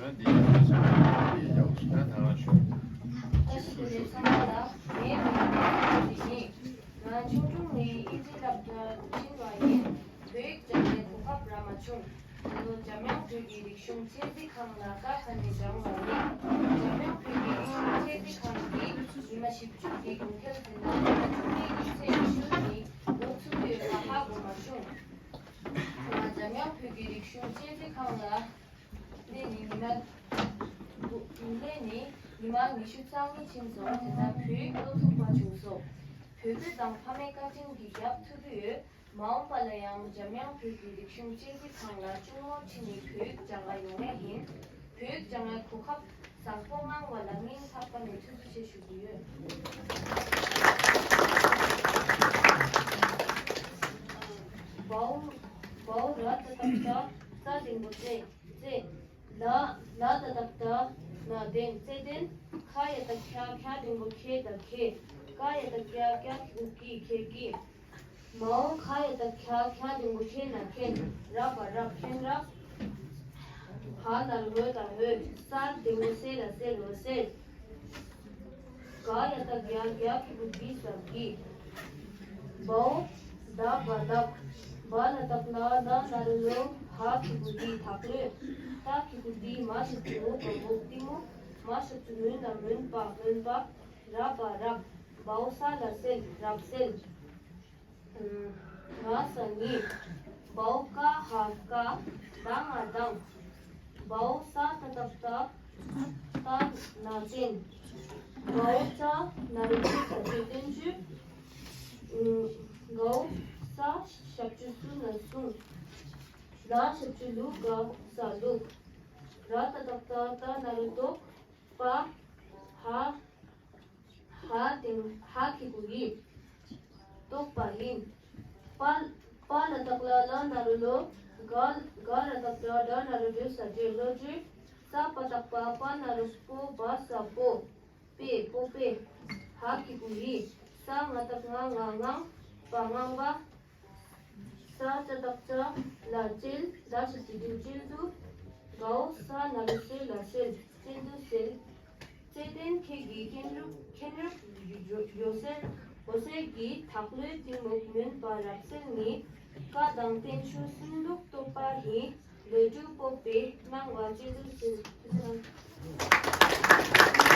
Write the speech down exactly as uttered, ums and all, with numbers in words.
འདི་ཡིན་ཟེར་ན་ཡག་པོ་ཞིག་ན་ད་ང་ཞུ། བཀྲ་ཤིས་བདེ་ལེགས་ཚང་མ་ལ། ངའི་མིང་ལ་ཚེ་རིང་ཡིན། ང་ཆུང་ཆུང་ནས་དབྱིན་ཇིའི་སློབ་གྲྭར་ཕྱིན་པ་ཡིན། བོད་ཡིག་སྦྱང་ནས་གོ་སྐབས་རག་མ་བྱུང་། ད་དུང་འཇམ་དབྱངས་བོད་ཀྱི་རིག་གཞུང་གཅེས་འཛིན་ཁང་ལ་བཀའ་ཁ་ནས་སྦྱང་བ་ཡིན། འཇམ་དབྱངས་བོད་ཀྱི་རིག་གཞུང་གཅེས་འཛིན་ཁང་གིས་ཉི་མ་བཞི་བཅུ་གི་གོང་འཕེལ་དེ་དག་ང་ཆུང་མའི་དབྱིག་ཚད་ཤུགས་ནི་ལོ་ཚུགས་ཡོད་པ་ཧ་གོ་མ་བྱུང་། ང་འཇམ་དབྱངས་བོད་ཀྱི་རིག་གཞུང་གཅེས་འཛིན་ཁང་ལ་སླེབས་ནས་ཉི་མ་སླེབས་ནས་ཉི་མ་ཉི་ཤུ་རྩ་གཉིས་ཕྱིན་སོང་། དེ་དག་བོད་ཡིག་ཀློག་ཐུབ་པ་བྱུང་སོང་། བོད་སྐད་དང་ཕ་མའི་བཀའ་དྲིན་གྱིས་རྒྱབ་ཐུབ་ཀྱི་ཡོད། མ་འོངས་པ་ལ་ཡང་འཇམ་དབྱངས་བོད་ཀྱི་རིག་གཞུང་གཅེས་འཛིན་ཁང་ལ་གཅུང་མོར་ཕྱིན་ནས་བོད་ཡིག་སྦྱང་ག་ཡོང་གི་ཡིན། བོད་ཡིག་སྦྱང་བའི་གོ་སྐབས་བཟང་པོ་གནང་བ་ལ་སྙིང་ཐག་པ་ནས་ཐུགས་རྗེ་ཆེ་ཞུ་གི་ཡོད། བའོ། བའོ་ར་ཏ་བཏགས་རྟ། རྟ་འགྲེང་བུ་རྩེ། རྩེ། ལ། ལ་ཏ་བཏགས་ལྟ། ལྡ་ལྡན། རྩེད་ལྡན། ཁ་ཡ་བཏགས་ཁྱ། ཁྱ་འགྲེང་བུ་ཁྱེ། ལྡ་ཁྱེད། ཀ་ཡ་བཏགས་ཀྱ། ཀྱ་གི་གུ་ཀྱི། ཁྱེད་ཀྱིས། མའོ་ཁ་ཡ་བཏགས་ཁྱ། ཁྱ་འགྲེང་བུ་ཁྱེ། ན་མཁན། ར་བ་རབ། མཁན་རབ། ཧ་ན་རོ་ཧོ། ད་ཧོད། ས་འགྲེང་བུ་སེ། ར་སེལ། རོ་སེལ། ག་ཡ་བཏགས་གྱ། གྱ་གི་གུ་གྱི། ས་གྱིས། བའོ། ད་བ་དག་བ་ལ་བཏགས་བླ། བླ་ན་རོ་བློ། ཧ་གི་གུ་དི། དག་བློས། ཏ་གི་གུ་ཏི། མ་ཞབས་ཀྱུ་མུ། མ་འོག་གཏི་མུག་མ་ཞབས་ཀྱུ་མུ་ན་མུན་པ། མུན་པ། ར་བ་རབ། བའོ་ས་ལ་སེལ། རབ་སེལ། ང་ས་ངེས། བའོ་ཀ་ཧ་བཀའ། ད་ང་དང་། བའོ་ས་ཏ་བཏགས་སྟ། སྟ་ན་བསྟན། བའོ་ཙ་ན་རོ་ཙུ། ཙ་ཙུ་བསྟན་བཅོས། གའོ་ས་ཞབས་ཀྱུ་སུ་ན་བསྲུང་། ལ་ཞབས་ཀྱུ་ལུ། ག་ས་ལུག་ར་ཏ་བཏགས་རྟ། རྟ་ན་རོ་རྡོ། པ། ཧ། ཧ་དེ་ཧ་གི་གུ་ཡི། རྟོགས་པ་ཡིན། པ། པ་ལ་བཏགས་པླ། པླ་ན་རོ་པློ། ག། ག་ར་བཏགས་གྲ། གྲ་ན་རོ་གྲུ། ས་གྲོས། བློ་གྲོས། ས་པ་བཏགས་པ། པ་ན་རོ་པོ། པ་ས་པོ། པེ། པོ་པེ། ཧ་གི་གུ་ཧི། ས་ང་བཏགས་ང་། ང་ངང་། པ་ངང་པ། ས་ཏ་བཏགས་སྟ། ལ་སྟེལ། ད་ཞབས་ཀྱུ་དུ། སྟེལ་དུ། གའོ་ས་ན་རོ་སེ། ལ་སེལ། སྟེལ་དུ་སེལ། རྩེད་ལྡན་ཁྱེད་ཀྱི་མཁན་རབས། མཁན་རབས་ཡོད་ཟེར། འོད་ཟེར་གྱིས། དག་བློའི་གཏི་མུག་མུན་པ་རབ་བསལ་ནི། བཀའ་དང་བསྟན་བཅོས་སྲུང་ལུགས་རྟོགས་པ་ཡི། ལས་སྒྲུབ་སྤོབས་པའི་སྣང་བ་སྐྱེ་དུ་གསོལ། ཐུགས་རྗེ་གནང་།